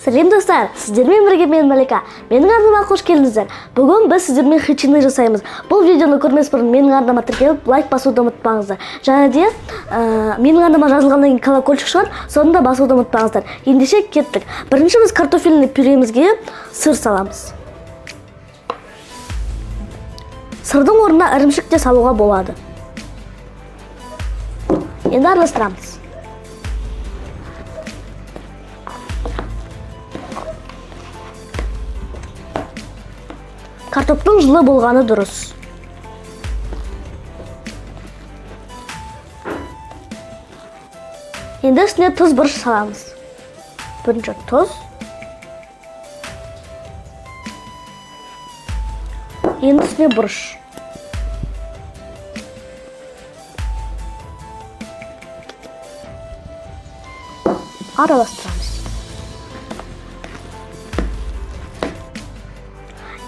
Сәлем, достар! Сіздермен бірге мен, Малика. Менің арнама қош келдіңіздер. Бүгін біз сіздермен хычины жасаймыз. Бұл видеоны көрмес бұрын менің арнама тіркеліп, лайк басуды ұмытпаңыздар. Және де менің арнама жазылғаннан кейін колокольчик шығады, соны да басуды ұмытпаңыздар. Ендеше кеттік. Бірінші біз картофельный пюремізге сыр саламыз. Сырдың орнына ірімшік те салуға болады. Енді араластырамыз. Картоптың жылы болғаны дұрыс. Енді үстіне тұз, бұрыш саламыз. Бірінші тұз. Енді үстіне бұрыш. Араластырамыз.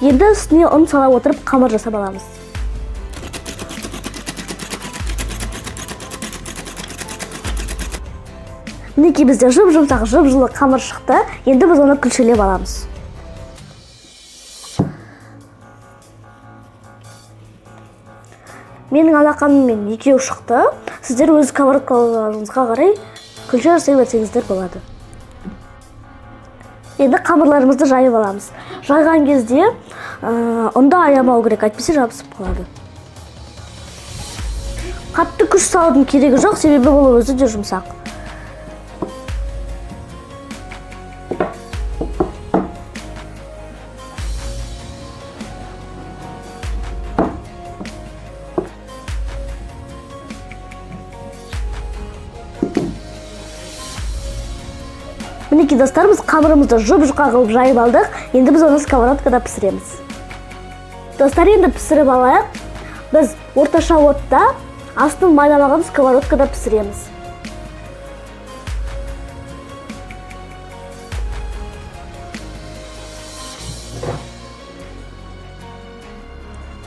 Енді үстіне ұн сала отырып, қамыр жасап аламыз. Мінекей, бізде жұп жұмсақ, жұп жылы қамыр шықты. Енді біз оны күлшелеп аламыз. Менің алақаныммен екеу шықты. Сіздер өз сковородкаларыңызға қарай күлше жасай берсеңіздер болады. Енді қамырларымызды жайып аламыз. Жайған кезде ұнды аямау керек, әйтпесе жабысып қалады. Қатты күш салудың керегі жоқ, себебі ол өзі де жұмсақ. Мінекей, достар, біз қамырымызды жұп жұқа қылып жайып алдық. Енді біз оны сковородкада пісіреміз. Достар, енді пісіріп алайық. Біз орташа отта, астын майламаған сковородкада пісіреміз.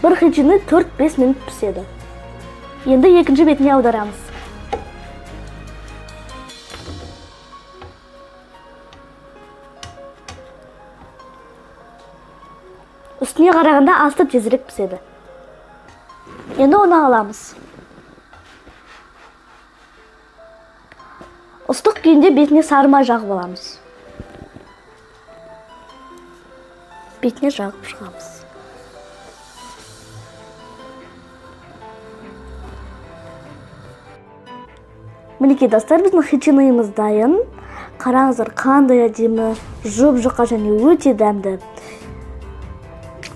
Бір хычины 4-5 минут піседі. Енді екінші бетіне аударамыз. Үстіне қарағанда асты тезірек піседі. Енді оны аламыз. Ыстық күйінде бетіне сары май жағып аламыз. Бетіне жағып шығамыз. Мінекей, достар, біздің хычиныйымыз дайын. Қараңыздар, қандай әдемі, жұп жұқа және өте дәмді.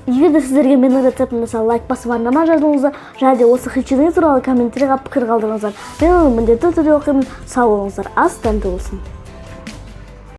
Егер де сіздерге менің рецептім ұнаса, лайк басып, арнама жазылыңыздар және де осы хычины туралы комментарийға пікір қалдырыңыздар. Мен оны міндетті түрде оқимын. Сау болыңыздар, ас дәмді болсын.